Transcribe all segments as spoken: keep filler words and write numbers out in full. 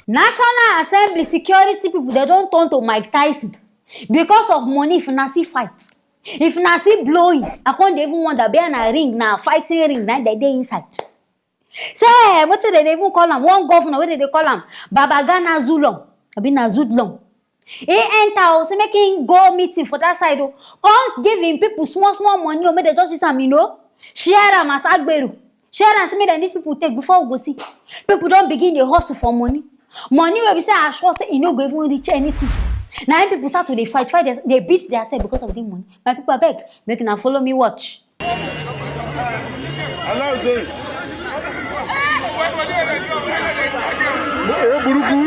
National Assembly security people, they don turn to Mike Tyson because of money. If una see fight, if una see blowing, I come dey even wonder, be na ring, na fighting ring, na dem dey inside. Say, eh, wetin dem dey even call am? One governor wey dem dey call am Babagana Zulum, abi na Zudlum. He enter o, say make him go meeting for that side o. Come give him people small small money o, make dem just use am, you know, share am as agbero. Share am, say make dem, these people take, before we go see. People don begin dey hustle for money. Money wey be say I sure say e no go even reach anything. Na im people start to dey fight, fight, dey, dey beat their self because of the money. My people, abeg, make una follow me watch. Aláwùjọ. Owó burúkú.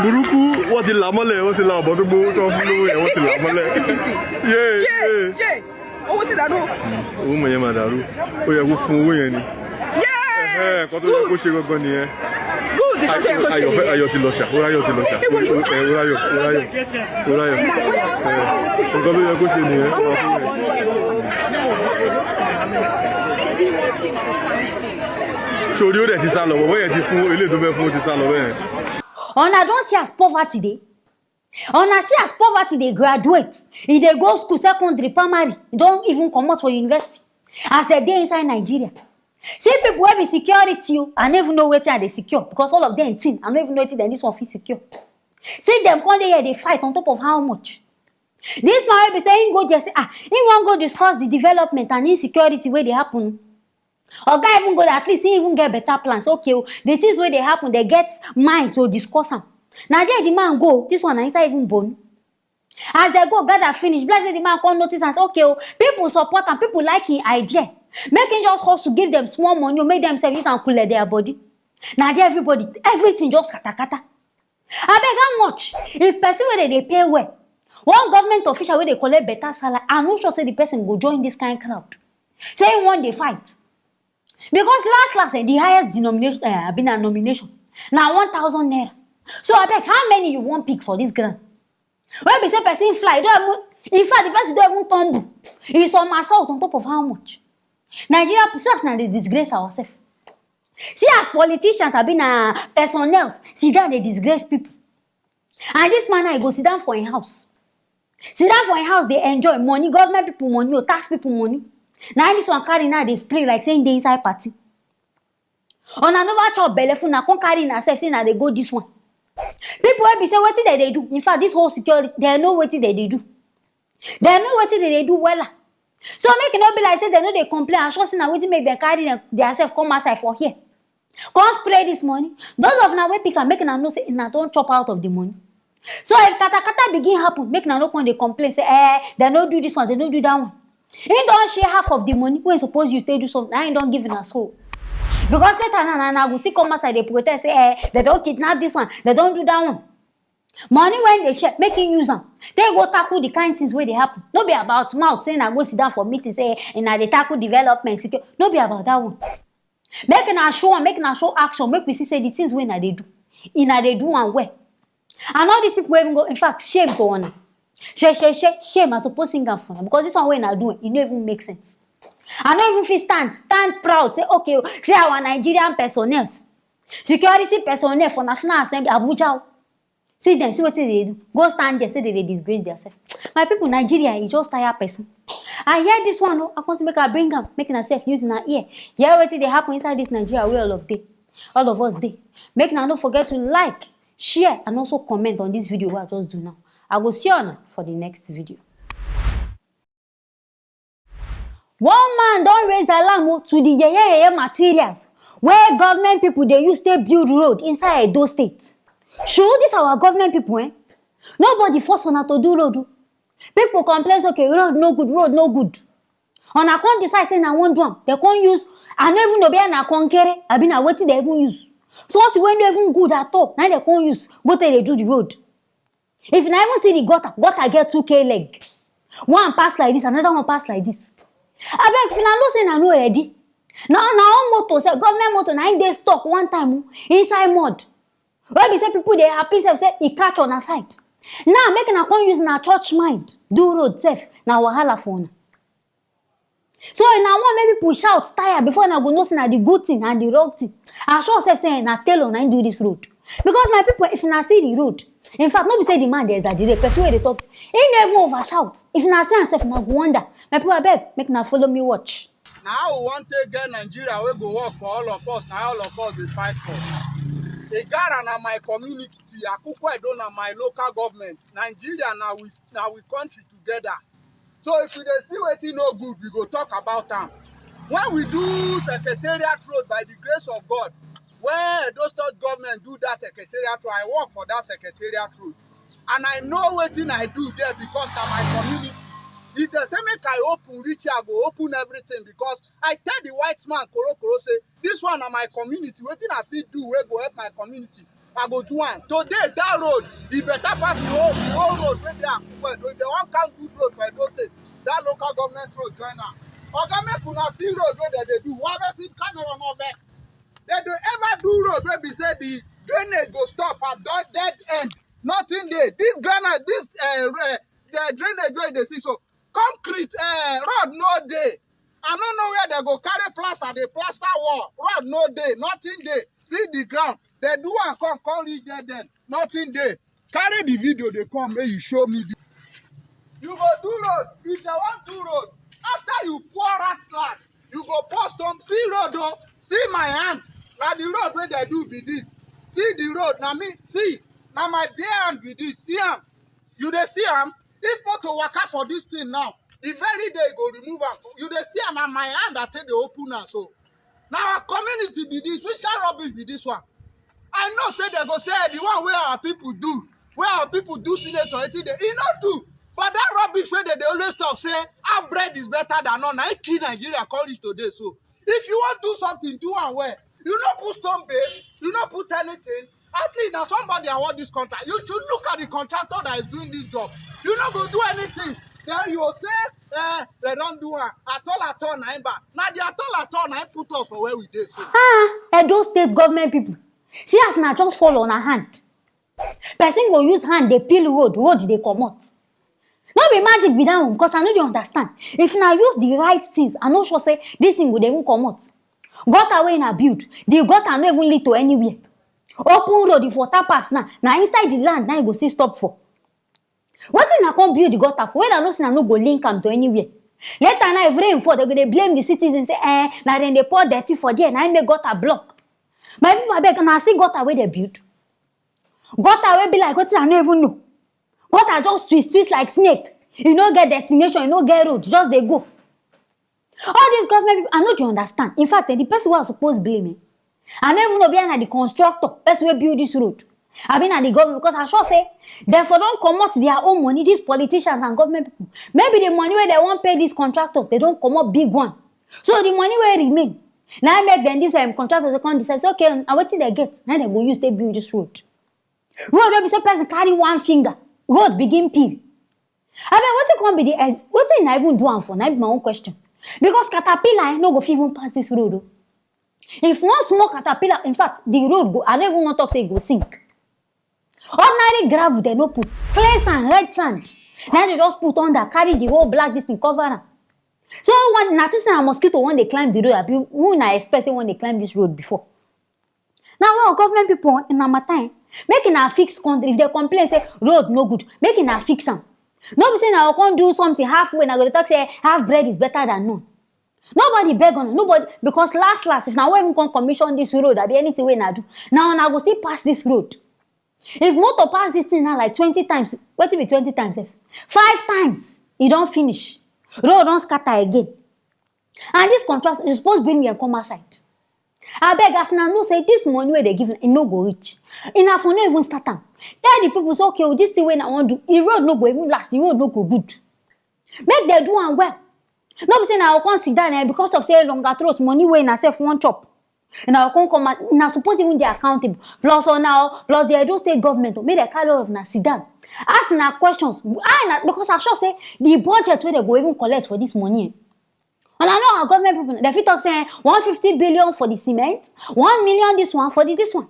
Burúkú, wọ́n ti là mọ́lẹ̀, wọ́n ti là ọ̀bọ̀n tó gbó, tó fún lówó yẹn, wọ́n ti là mọ́lẹ̀. Yéè, yéè. Owó ti dàrú. Owó mọ̀ yẹn máa dàrú. Ó yẹ kó fún owó yẹn ni. Yéè. Ẹ̀hẹ́, nǹkan tó yẹ kó ṣe gangan nìyẹn. Good, nǹkan tó yẹ kó ṣe Ayọ̀ fẹ́, nìyẹn. Ayọ̀ ti lọ ṣà, ó ráyọ̀ ti lọ ṣà. Ó ráyọ̀, ó ráyọ̀, ó ráyọ̀. Ẹ̀, nǹkan tó yẹ kó ṣe nìyẹn. Sori ó dẹ̀ ti sá lọ, bọ̀bọ̀ yẹn ti fún, eléyìí tó fẹ́ fún, ó ti sá lọ bẹ́ẹ̀. Una don see as poverty dey? Una see as poverty dey graduate? E dey go school, secondary, primary, e don even comot for university. As dem dey inside Nigeria, see people wey be security o, I no even know wetin I dey secure because all of them thin. I no even know wetin dem, this one fit secure. See dem come dey here dey fight on top of how much? This man wey be say him go there say, ah, him wan go discuss the development and insecurity wey dey happen. Oga even go there, at least he even get better plans. Okay o, the things wey dey happen, they get mind to discuss am. Na there the man go, this one na inside even bone. As they go gather finish, bless the man come notice and say, okay o, people support am, people like him idea. Make him just hustle, give them small money o, make them sef use am cool their body. Na there everybody, everything just katakata. Abeg, how much? If person wey dey dey pay well, one government official wey dey collect better salary, I no sure say the person go join this kind crowd. Say he wan dey fight. Because last last, eh, the highest denomination, eh, abi na nomination, na one thousand naira. So abeg, how many you wan pick for this ground? Wey be say person fly, don even, in fact, the person don even tumble. E somersault on top of how much? Nigeria, see as una dey disgrace ourselves. See as politicians, abi na personnels, sit down dey disgrace people. And this man now, he go sit down for him house. Sit down for him house, dey enjoy money, government people money, or tax people money. Now this one carry now, dey spray like say he dey inside party. Una never chop belle full, na come carry una sef say na dey go this one. People wey be say wetin dem dey do. In fact, this whole security, dem know wetin dem dey do. Dem know wetin dem dey do wella. So make e no be like say dem no dey complain. I sure say na wetin make dem carry dem, their self come outside for here. Come spray this money. Those of una wey pick am, make una know say una don chop out of the money. So if katakata begin happen, make una no come dey complain say, eh, dem no do this one, dem no do that one. He don share half of the money wey he suppose use take do something. Na he don give una so. Because later now, na, na go still come outside dey protest say, eh, dem don kidnap this one, dem don do that one. Money wey dey share, make him use am take go tackle the kind things wey dey happen. No be about mouth say na go sit down for meeting say, eh, na dey tackle development, secure. No be about that one. Make una show am, make una show action, make we see say the things wey una dey do, una dey do am well. And all these people wey even go, in fact, shame go on am. Shame, shame, shame, shame, I suppose sing am for am because this one wey una do, e no even make sense. I no even fit stand, stand proud, say, okay o, see our Nigerian personnel, security personnel for National Assembly, Abuja o. See dem, see wetin dem dey do. Go stand there, say dem dey disgrace theirself. My people, Nigeria, e just tire person. I hear this one o, I come say make I bring am, make una sef use una ear. Hear wetin dey happen inside this Nigeria wey all of dey, all of us dey. Make una no forget to like, share, and also comment on this video wey I just do now. I go see una for the next video. One man don raise alarm o to the yeye yeye materials wey government people dey use take build road inside Edo State. Shoo, this our government people, eh? Nobody force una to do road o. People complain say, okay, road no good, road no good. Una come decide say una wan do am. Dem come use, I no even know, be na konkere, abi na wetin dem even use. Something wey no even good at all, na dem come use go take dey do the road. If una even see the gutter, gutter get two k leg. One pass like this, another one pass like this. Abeg, if una know say una no ready, na, na one motor sef, government motor, na im dey stuck one time o, inside mud. Wey be say people dey happy sef say e catch una side. Now make una come use una church mind do road sef, na wahala for una. So na one make people shout tire before una go know say na the good thing and the wrong thing. I sure sef say na tailor na him do this road. Because my people, if una see the road, in fact, no be say the man dey exaggerate, person wey dey talk, he no even over shout. If una see am sef, una go wonder. My people, abeg, make una follow me watch. Na how we wan take get Nigeria wey go work for all of us, na all of us dey fight for. Igara na my community, Akukwa Edo na my local government, Nigeria na we na we country together. So if we dey see wetin no good, we go talk about am. When we do Secretariat Road, by the grace of God, when Edo State government do that Secretariat Road, I work for that Secretariat Road. And I know wetin I do there because na my community. If dem say make I open reach here, I go open everything because I tell the white man korokoro say this one na my community, wetin I fit do wey go help my community, I go do am. Today that road e better pass the whole the whole road wey dey Akukwa Edo. If dem wan count good road for Edo State, that local government road join am. Oga, make una see road wey dem dey do. Why person camera no vex? Dem dey ever do road wey be say the drainage go stop at that dead end? Nothing dey. This granite, this uh, the drainage wey you dey see so, concrete uh, road no dey. I no know where dem go carry plaster dey plaster wall. Road no dey, nothing dey. See the ground. Dem do am come come reach there then, nothing dey. Carry the video dey come make you show me. The, you go do road. If dem wan do road, after you pour rat slash, you go pour stone. See road o. See my hand. Na the road wey dem do be this. See the road. Na me. See, na my bare hand be this. See am. You dey see am? If motor waka for this thing now, the very day e go remove am. You dey see am, na my hand I take dey open am so. Na our community be this. Which kind rubbish be this one? I know say dem go say, "Eh, the one wey our people do, wey our people do senator, wetin dey," e no do. But that rubbish wey dem dey always talk say, "Half bread is better than none," na e kill Nigeria come reach today so. If you wan do something, do am well. You no put stone base, you no put anything. At least na somebody award this contract. You should look at the contractor that is doing this job. You no go do anything. Then you go say, "Eh, dem don do am." At all, at all, na him bad. Na the at all, at all, na him put us for where we dey so. Ah, Edo State government people. See as una just fall una hand. Person go use hand dey peel road, road dey comot. No be magic be that one, because I no dey understand. If una use the right things, I no sure say this thing go dey even comot. Gutter wey una build, the gutter no even lead to anywhere. Open road, if water pass now, na inside the land na e go still stop for. Wetin una come build the gutter for? Wey una know say una no go link am to anywhere. Later now, if rain fall, dem go dey blame the citizens say, "Eh, na dem dey pour dirty for there, na im make gutter block." My people, abeg, una see gutter wey dem build? Gutter wey be like wetin I no even know. Gutter just twist, twist like snake. E no get destination, e no get road, just dey go. All these government people, I no dey understand. In fact, eh, the person wey I suppose blame, eh, I no even know be na the constructor, person wey build this road, abi na the government, because I sure say dem for don comot their own money. These politicians and government people, maybe the money wey dem wan pay these contractors, dem don comot big one. So the money wey remain, na im make dem, these um, contractors, dey come decide say, okay, na wetin dem get, na dem go use take build this road. Road wey be say person carry one finger, road begin peel. Abeg, wetin come be the ex-, wetin una even do am for? Na be my own question. Because caterpillar, eh, no go fit even pass this road o. If one small caterpillar, in fact, the road go, I no even wan talk say e go sink. Ordinary gravel dem no put, clay sand, red sand, na dem just put under, carry the whole black this thing cover am. So when na this thing, na mosquito wan dey climb the road, abi who una expect say wan dey climb this road before? Now, well, government people, una matter, eh, make una fix country. If dem complain say road no good, make una fix am. No be say una go come do something halfway, una go dey talk say half bread is better than none. Nobody beg una, nobody, because last last, if una wan even come commission this road, abi anything wey una do, na una go still pass this road. If motor pass this thing now like twenty times, wetin be twenty times sef? Five times, e don finish. Road don scatter again. And this contract, you suppose bring dem come outside. Abeg, as una know say this money wey dem give, e no go reach. Una for no even start am. Tell the people say, okay, oh, this thing wey una wan do, the road no go even last, the road no go good. Make dem do am well. No be say una go come sit down, eh, because of say longer throat, money wey una sef wan chop. Una go come come out, una suppose even dey accountable. Plus una, plus the Edo State government, oh, make dem carry all of una sit down. Ask una questions. Ah, na, because I sure say the budget wey dem go even collect for this money, eh, una know our government people, dem fit talk say, eh, one fifty billion for the cement, one million this one for the this one.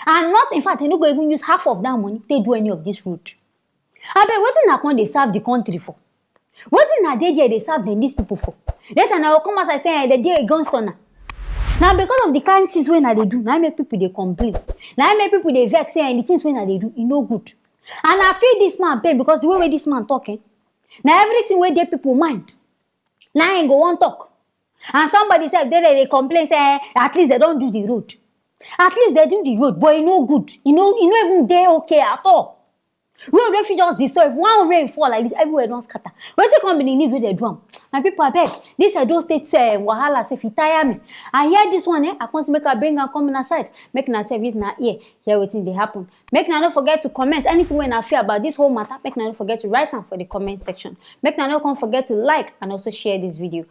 And not, in fact, dem no go even use half of that money take do any of this road. Abeg, wetin una come dey serve the country for? Wetin una dey there dey serve dem, these people, for? Later una go come outside say, eh, dem dey against una. Na because of the kind things wey una dey do, na im make people dey complain. Na im make people dey vex say, eh, the things wey una dey do, e no good. And I feel this man pain, because the way wey this man talk, eh, na everything wey dey people mind, na im go wan talk. And somebody sef dey there dey complain say, eh, at least dem don do the road. At least dem do the road, but e no good. E no, e no even dey okay at all. Road wey fit just destroy. If one rain fall like this, everywhere don scatter. Wetin come be the need wey dem do am? My people, abeg, this Edo State, eh, wahala sef, e tire me. I hear this one, eh, I come say make I bring am come una side. Make una sef use una ear hear wetin dey happen. Make una no forget to comment. Anything wey una feel about this whole matter, make una no forget to write am for the comment section. Make una no come forget to like and also share this video.